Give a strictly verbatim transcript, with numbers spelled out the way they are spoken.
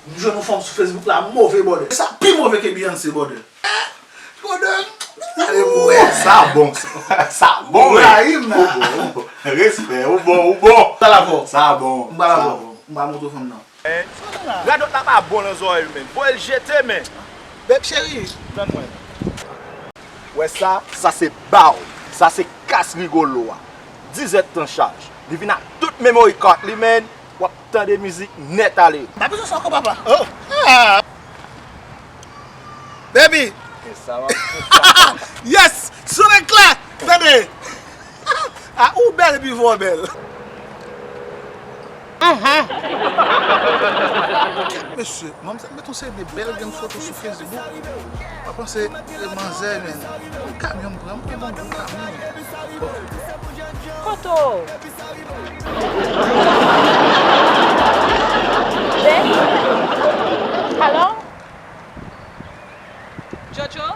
M jwenn yon fanm sou Facebook la, move, brother. Sa pi move ke Beyoncé, brother. Brother, gade pou wè. Sa bon, sa. Sa bon, wi. Ou rayi m la. Ou bon, ou bon. Respè, ou bon, ou bon. Sa la fò. Sa bon. M pa la fò. M pa montre fanm nan. Radòt la pa bon nan zòrèy ou, menn. Voye l jete, menn. Bèk cheri, tann mwen. Wè sa, sa se baw. Sa se kas Rigolo a. Dizèt tan chaj. Li vin ak tout memory card li, menn. W ap tande mizik nèt ale. Pa bezwen sa ankò, papa. Oh! Ah! Baby! E sa w ap fè sa. Yes! Sou lèk la! Tande! Ah, ou bèl epi vwa w bèl. Kèt mesye, manzè met yon seri de bèl grenn foto sou Facebook. Mwen panse e manzè, men yon kamyon m pran, m pran yon gwo kamyon. Bon. Kote w? Baby? Hello? Jojo?